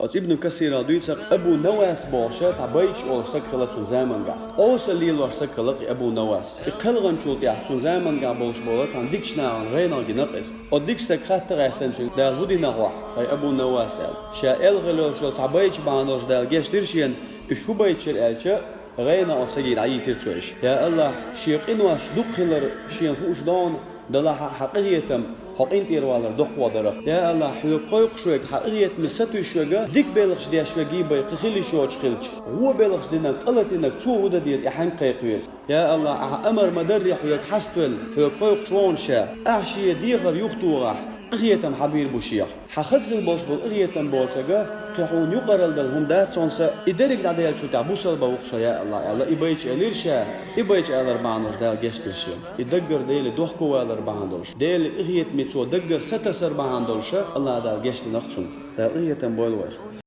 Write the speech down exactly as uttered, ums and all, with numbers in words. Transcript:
Оцу Ибн Касира дуьйцу, Абу Навас бохуш цхьа байча олуш саг хилла цуьнан заманахь. Къовсал лелош саг хилла и Абу Навас. И кхелханчул тӀаьхьа цуьнан заманахь болуш болу цхьана дикачу нахана гӀайгӀанах гина иза. Оцу дикачу стага хатта гӀаьттина цуьнга, Дала хӀун дина хьох, хӀай Абу Навас, аьлла. Ша аьлла хилла йолуш йолу цхьа байча бахьана долуш Дала гечдира шена, уьш хӀун байча яра аьлча, гӀайгӀанах оцу стаге дӀайийцира цо уьш. Я АллахӀ, шен къинош дукха хилар шена хууш ду хьуна, делахь а хьан къинхетам, хьо къинтӀера валар доккхо дара. Я АллахӀ, хьоьга кхойкхуш верг, хьан къинхетаме сатуьйсуш верг, дика белхаш деш верг бен кхин хила йиш йоцуш хилча, вон белхаш динарг, къа латийнарг цо хӀун дан деза, и хьаьнга кхайкха веза. Я АллахӀ, ахьа амар ма-дарра хьоьга хьаставелла, хьоьга кхойкхуш ву хьуна ша, ахьа шен дехар юхатохахь, къинхетам хьан бийр бу шех. Хьан хаза хила болуш болу къинхетам боцург, кхин хьуна юкъаралла дала хӀума дац хьуна сан, и дерриг дӀадаьллачул тӀаьхьа бусалба ву-кх со, я АллахӀ, аьлла, и байча элира ша, и байча алар бахьана долуш Дала гечдира шена. И даггара Деле дохковалар бахьана долуш, Делан къинхетаме цо даггара сатасар бахьана долуш, АллахӀ Дала гечдина-кх цунна. Дала къинхетам бойла вайх.